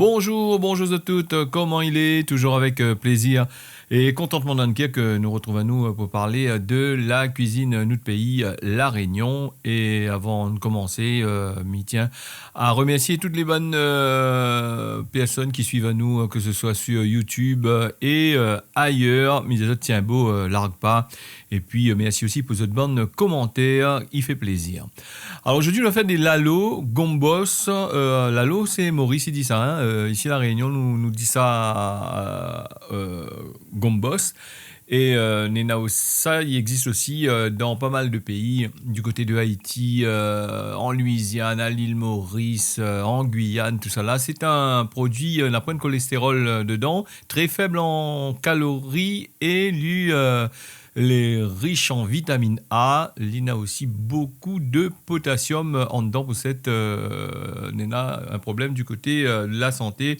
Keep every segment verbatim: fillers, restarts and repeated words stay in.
Bonjour, bonjour zot tout, koman i lé ? Toujours avèk, euh, plézir é kontantman dan lo kèr ke nou retrouv anou, euh, pou parl, euh, de la kuizine nout péi, euh, La Rényon. É avan de komansé, euh, mi tien a remèrsié tout lé bann, euh, pèrsone ki suiv anou, euh, ke se soi sur YouTube, euh, é, euh, ayèr. Mi di azot tienbo, euh, larg pa. É pi, euh, mèrsi osi pou zot bann komantèr, i fé plézir. Alor, zordi, nou va fé dé lalo, gombos. Euh, lalo, sé Moris i di sa, hein. Euh, isi La Rényon, nou, nou di sa, euh, euh, gombos. É, euh, néna osi, sa i égzis osi, euh, dan pa mal de péi, du koté de Haïti, euh, an Louisiane, a l'île Maurice, euh, an Guyane, tousala. Sé in produi, euh, na poin de kolèstérol, euh, dedan, trè fèb an kalori é li, euh, lé rish an vitamine A, li na osi bokou de potasiom, euh, andan pou sèt, euh, néna in problèm du koté, euh, de la santé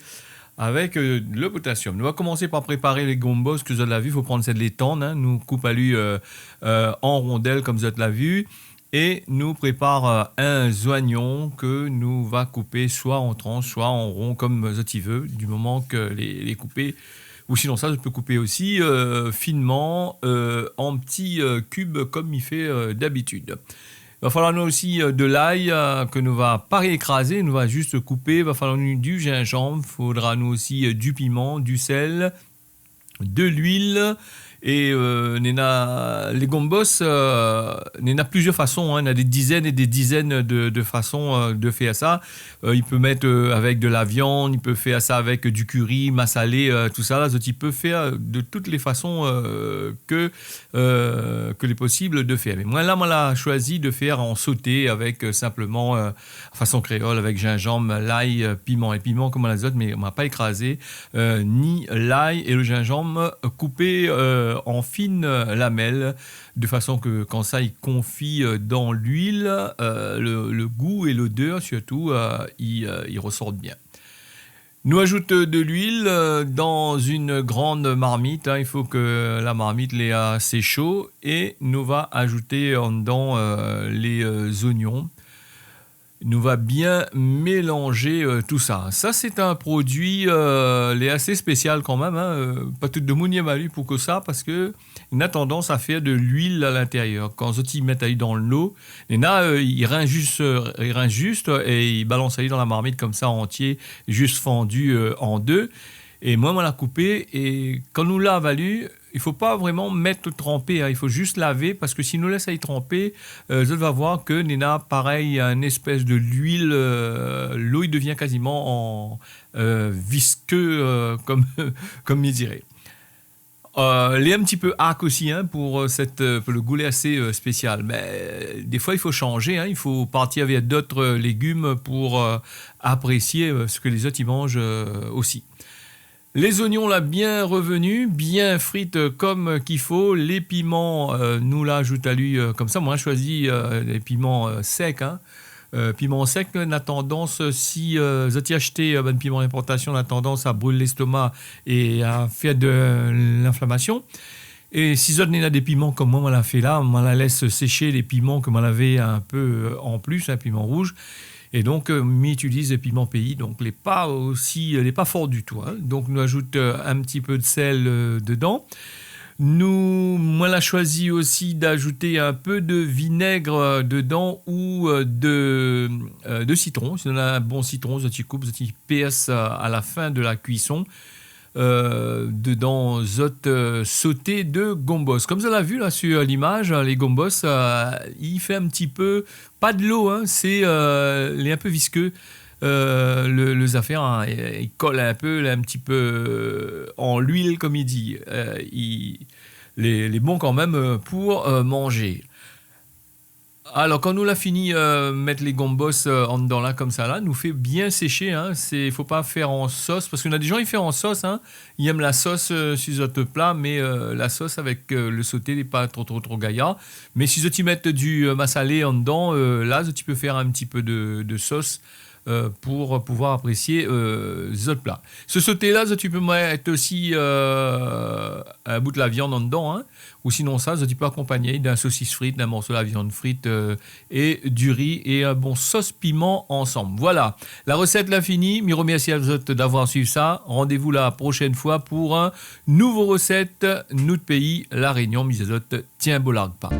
avèk, euh, le potasiom. Nou va komansé par préparé lé gombos ke zot la vi, fo prann sèt lé tann, hein. Nou koup ali, euh, euh, an rondèl kom zot la vi. É nou prépar, euh, in zoignon ke nou va koupé soi an transh, soi an ron, kom zot i vé, du moman ke lé, lé koupé. Ou sinonsa, zot i pé koupé osi, euh, finman, euh, an ti, euh, kib kom mi fé, euh, d'abitid. Va falloir nou osi, euh, de lay, euh, ke nou va pa ékrazé, nou va zis koupé. Va falloir nou du zinzanm, fodra nou osi, euh, du piman, du sèl, de luil, é, euh, néna lé gombos, euh, néna plizièr fason, hein, néna dé dizèn é dé dizèn de, de fason, euh, de fé sa. Euh, i pé mèt, euh, avèk de la viann, i pé fé sa avèk du kari, masalé, euh, tousala. Zot i pé fé de tout lé fason, euh, ke, euh, ke lé posib de fé. Mé moin la, moin la shoizi de fé an soté avèk, euh, sinploman, euh, fason kréol, avèk zinzanm, lay, euh, piman. É piman, kom lézot, mé ma pa ékrazé, euh, ni lay é le zinzanm, euh, koupé, euh, an fine, euh, lamèl, de fason ke kan sa i konfi, euh, dan luil, euh, le, le gou é lodèr sirtou, euh, i, euh, i resort bien. Nou azout, euh, de luil, euh, dan in gran marmit, hein. I fo ke la marmit lé asé sho é nou va azouté andan, euh, lé, euh, zoignon. Nou va bien mélanzé, euh, tousa. Sa, sé in produi, euh, lé asé spésial kanmèm, hein. Euh, pa tout demoun i èm ali pou ke sa, parske néna tandans a fé de luil a l'intérièr. Kan zot i mèt ali dan lo, néna, euh, i rins zis, euh, i rins zis é i balans ali dan la marmit komsa antié, zis fandu, euh, an dé. É moin, moin la koupé, é kan nou la avalé, i fo pa vréman mèt tranpé, hein, i fo zis lavé, parske si nou lès ali tranpé, euh, zot va voir ke néna parèy in éspès de luil, euh, lo i devien kaziman an, euh, viské, euh, kom, kom i diré. Euh, lé in ti pé ak osi, hein, pou, euh, sèt, euh, pou le gou lé asé, euh, spésial. Mé, euh, défoi, i fo shanzé, hein, i fo partir avèk d'ot, euh, légim pou, euh, aprésié, euh, sak lézot i manz, euh, osi. Lé zoignon la bien revenu, bien frit, euh, kom k'i fo. Lé piman, euh, nou la azout ali, euh, komsa. Moin la shoizi, euh, lé piman, euh, sèk, hein. Euh, piman sèk, euh, na tandans, euh, si, euh, zot i ashté, euh, bann piman inportasion, na tandans a bril léstoma é a fé de l'inflamasion. É si zot néna dé piman kom moin, moin la fé la, moin la lès sésh lé piman ke moin lavé in pé, euh, an plis, in piman rouz. É donk, euh, mi itiliz piman péi, donk lé pa osi, euh, lé pa for ditou, hein. Donk nou azout, euh, in ti pé de sèl, euh, dedan. Nou, moin la shoizi osi d'azouté in pé de vinèg, euh, dedan ou, euh, de, euh, de sitron. Si zot néna in bon sitron, zot i koup, zot i pèrs, euh, a la fin de la kuison, euh, dedan zot, euh, soté de gombos. Kom zot la vi la sur limaz, hein, lé gombos, euh, i fé in ti pé, pa de lo, hein, sé, euh, lé in pé viské, euh, le, le zafèr, hein, i, i kol in pé, lé in ti pé, euh, an luil, kom i di. Euh, i, lé, lé bon kanmèm, euh, pou, euh, manzé. Alor, kan nou la fini, euh, mèt lé gombos, euh, andan la, komsa la, nou fé bien sésh, hein. Sé, fo pa fé an sos, parske néna dé zan i fé an sos, hein. I èm la sos, euh, si zot pla, mé, euh, la sos avèk, euh, le soté, lé pa tro, tro, tro gayar. Mé si zot i mèt du, euh, masalé andan, euh, la, zot i pé fé in ti pé de, de sos, euh, pou pouvoir apresié, euh, zot pla. Se soté la, zot i pé mèt osi, euh, in bout la viann andan, hein, ou sinonsa, zot i pé akonpagné d'in sosis frit, d'in morso la viann frit, euh, é du ri é in bon sos piman ansanm. Voilà, la resèt la fini. Mi remèrsi azot d'avoir suiv sa. Randévou la proshèn foi pou in nouvo resèt, nout péi, La Rényon. Mi di azot, tienbo larg pa.